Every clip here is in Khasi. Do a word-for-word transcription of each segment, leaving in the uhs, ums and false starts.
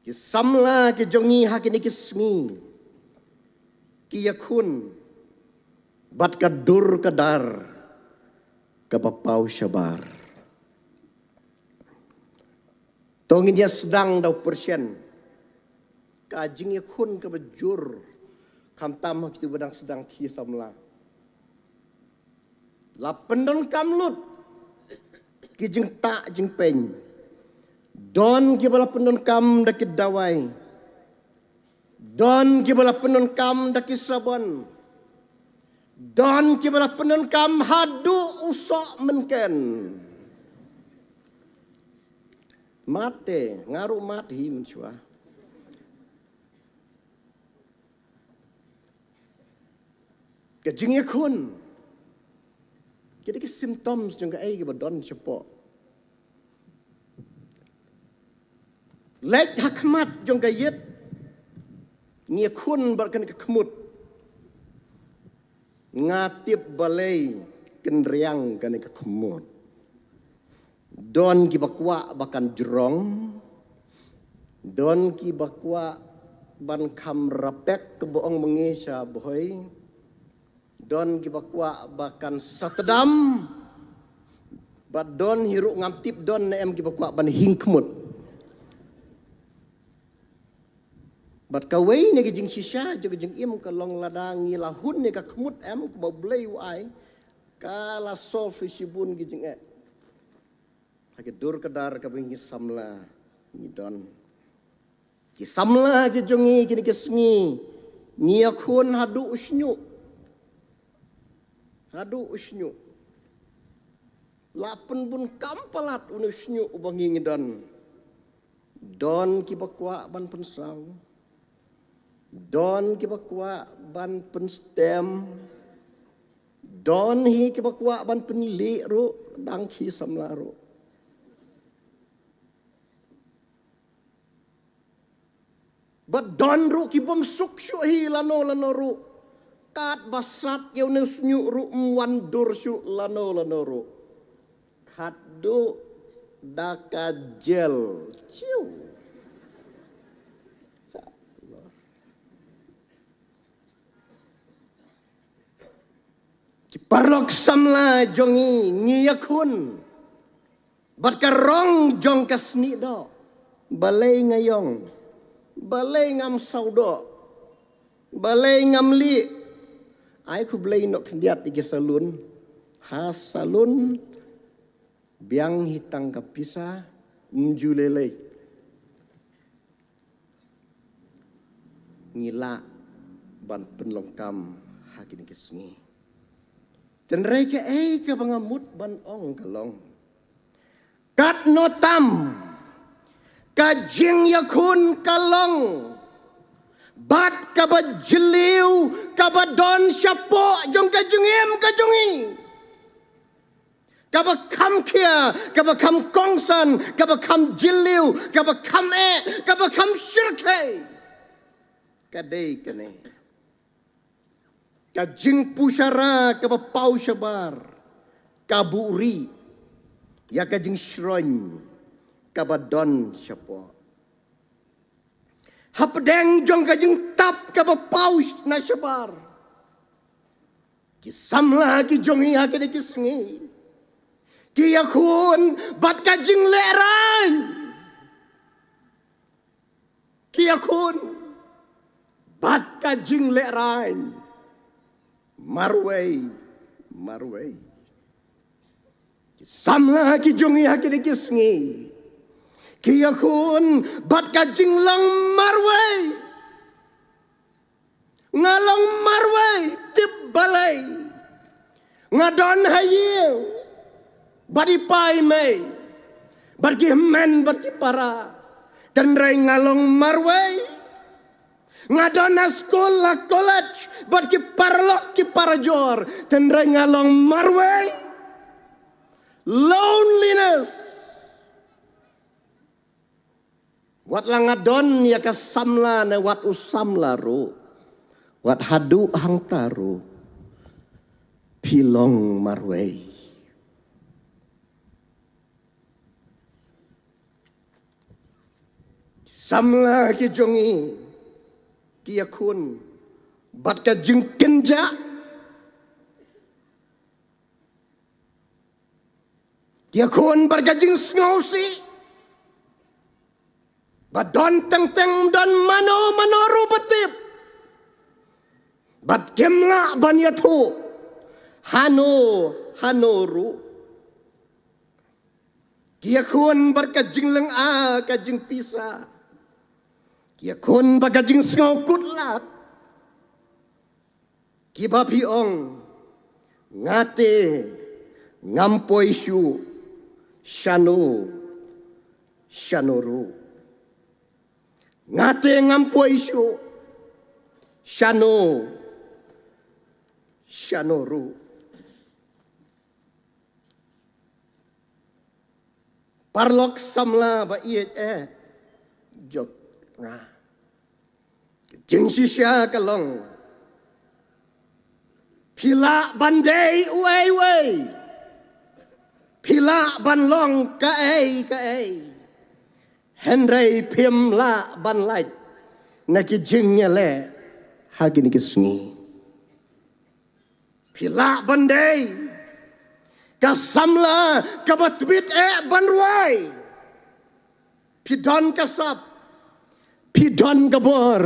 Ki samla ki jong ngi ha kine ki sngi ki ïakhun bad ka dur ka dar kaba paw shabar. To ngin ïa sdang da u pyrshang ka jingïakhun kaba jur, khamtam ha kito ba dang sdang ki samla. La pyndonkam lut ki jingtah jingpeiñ. Don kiba la pyndonkam da ki dawai. Don kiba la pyndonkam da ki sabon. Don kiba la pyndonkam haduh u soh mynken. Mat te, nga ruh mat hi mynshuwa. Ka jingïakhun. Kita ki symptoms jong kaei kaba don shapoh. Leit ha khmat jong ka ïit, ngi ïakhun bad kane ka khmut. Nga tip balei kynriang kane ka khmut. Don kiba kwah ba kan jrong. Don kiba kwah ban kham rapek, kaba ong ma ngi sha Bhoi. Don kiba kwah ba kan satdam. Bad don hi ruh, ngam tip don ne em, kiba kwah ban hing khmut. Bad kawei na ki jingshisha jong ka jingim ka long lada ngi la hun ïa ka khmut em, kumba U Blei u ai, ka la solve shibun ki jingeh. Ha ka dur ka dar kaba ngi samla ngi don. Ki samla ki jong ngi kine ki sngi ngi ïakhun haduh u shñiuh. Haduh u shñiuh. La pynbun kam palat une u shñiuh uba ngi ngi don. Don kiba kwah ban pynsaw. Don kiba kwah ban pynstem. Don hi kiba kwah ban pynlieh ruh, dang ki samla ruh. Bad don ruh ki bym suk shuh hi lano lano ruh. Katba sat ïa une u shñiuh ruh ym wan dur shuh lano lano ruh. Khatduh da ka jel. Chiu. Ki paralok samla jong ngi, ngi ïakhun bad ka rong jong ka snieh doh. Balei nga ïong? Balei ngam saw doh? Balei ngam lieh? Ai khublei noh khyndiat ïa ki salun. Ha salun biang hi tang ka pisa, ym ju lei lei. Ngi lah ban pynlong kam ha kine ki sngi. Tynrai kaei kaba nga mut ban ong ka long, katno tam ka jingïakhun ka long bad kaba jylliew kaba don shapoh jong ka jingim ka jong ngi. Kaba kham khia, kaba kham kongsan, kaba kham jylliew, kaba kham eh, kaba kham shyrkhei. Ka dei kane. Ka jingpynshlur kaba paw shabar, ka buhrieh ïa ka jingshrong kaba don shapoh. Hapdeng jong ka jingtap kaba paw na shabar, ki samla ki jong ngi ha kine ki sngi ki ïakhun bad ka jinglehrain. Ki ïakhun bad ka jinglehrain. Marwei, marwei. Ki samla ki jong ngi ha kine ki sngi ki ïakhun bad ka jinglong marwei. Nga long marwei, tip balei? Nga don ha ïing bad i pa i mei, bad ki hynmen bad ki para. Tynrai nga long marwei. Nga don ha skul, ha college bad ki paralok ki parajor. Tynrai nga long marwei. Loneliness. Wat la nga don ïa ka samla ne wat u samla ruh, wat haduh hangta ruh, phi long marwei. Samla ki jong ngi ki ïakhun bad ka jingkynjah, ki ïakhun bad ka jingsngewsih. Ba don teng teng, don mano mano ruh ba tip, bad kim lah ban ïathuh hano hano ruh. Ki ïakhun bad ka jinglyngngoh, ka jingpisa, ki ïakhun bad ka jingsngew kut lad. Kiba phi ong, nga te ngam poi shuh shano shano ruh. Nga te ngam poi shuh shano shano ruh. Paralok samla ba ïeit eh jong nga, ka jingshisha ka long, phi lah ban dei uei uei, phi lah ban long kaei kaei, hynrei phim lah ban lait na ki jingïaleh ha kine ki sngi. Phi lah ban dei ka samla kaba tbit eh ban rwai. Phi don ka sap, phi don ka bor,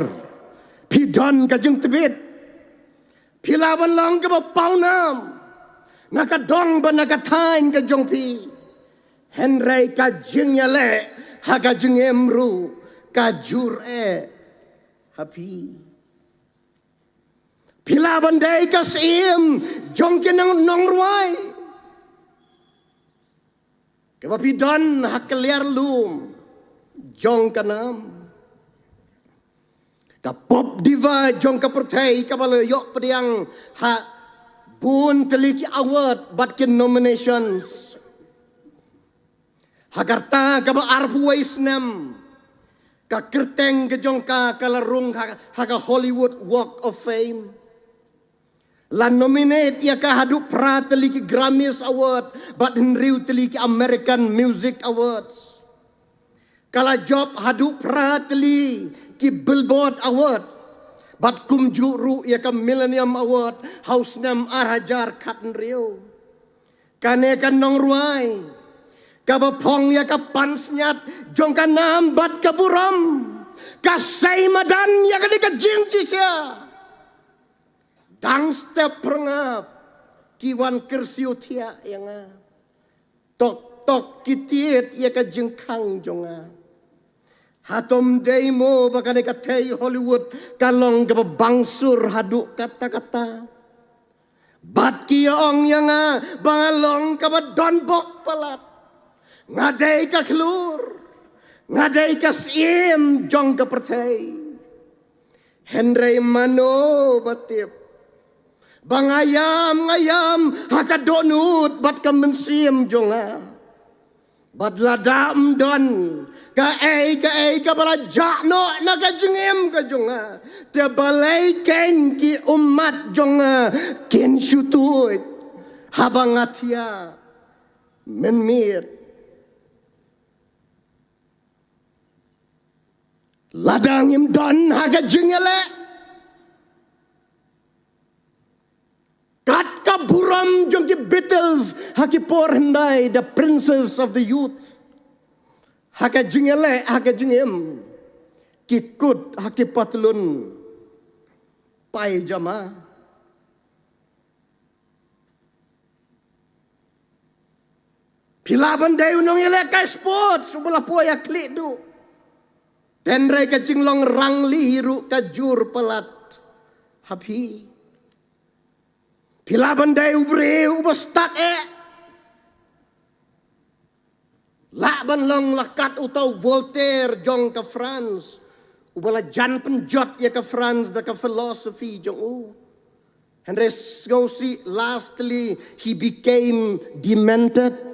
phi don ka jingtbit. Phi lah ban long kaba pawnam na ka dong bad na ka thaiñ ka jong phi, hynrei ka jingïaleh ha ka jingim ruh ka jur eh ha phi. Phi lah ban dei ka syiem jong ki nong, nongrwai, kaba phi don ha ka liar lum jong ka nam, ka pop diva jong ka pyrthei, kaba la ïoh pdiang ha bun tylli ki award bad ki nominations. Ha ka rta kaba arphew wei snem, ka kyrteng ka jong ka ka la rung ha, ha ka Hollywood Walk of Fame. La nominate ïa ka haduh phra tylli ki Grammys Award bad hynriew tylli ki American Music Awards. Ka la jop haduh phra tylli ki Billboard Award bad kumjuh ruh ïa ka Millennium Award ha u snem ar hajar khathynriew. Kane ka nongrwai kaba phong ïa ka pansngiat jong ka nam bad ka burom, ka sei madan ïa kane ka jingshisha. Dang step phyrngap ki wan kyrsiew thiah ïa nga, tok tok ki tied ïa ka jingkhang jong nga. Hato ym dei mo ba kane ka thei Hollywood ka long kaba bangsur haduh katta katta? Bad ki ong ïa nga ba nga long kaba don bok palat. Nga dei ka khlur, nga dei ka syiem jong ka pyrthei. Hynrei mano ba tip ba nga ïam, nga ïam ha ka dohnud bad ka mynsiem jong nga. Bad lada ym don kaei kaei kaba la jah noh na ka jingim ka jong nga, te balei kein ki ummat jong nga kin shu tuid haba nga thiah mynmiet? Lada ngim don ha ka jingïaleh, kat ka burom jong ki Beatles ha ki por hyndai, the Princes of the Youth, ha ka jingïaleh, ha ka jingim, ki kut ha ki patlun paijama. Phi lah ban dei u nongïalehkai sports uba la poi ha khlieh duh, hynrei ka jinglong rangli ruh ka jur palat ha phi. Phi lah ban dei u briew uba stad eh, lah ban long la kat uta u Voltaire jong ka France, uba la jan pynjot ïa ka France da ka philosophy jong u. Hynrei sngewsih, lastly he became demented.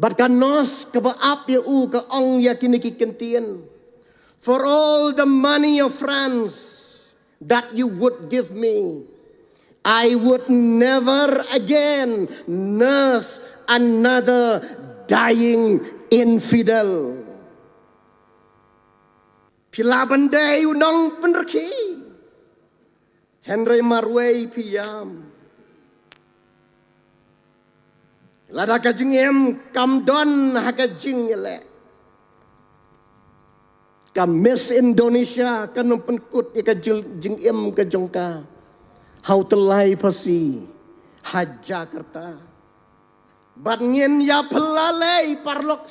Bad ka nos kaba ap ïa u ka ong ïa kine ki kyntien: "For all the money of France that you would give me, I would never again nurse another dying infidel." Ki lah ban dei u nongpynrkhie, hynrei marwei phi ïam. Lada ka jingim kam don ha ka jingïaleh, ka Miss Indonesia kan ym pynkut ïa ka jing- jingim ka jong ka ha u tyllai phasi ha Jakarta. Bad ngin ïa phylla lei paralok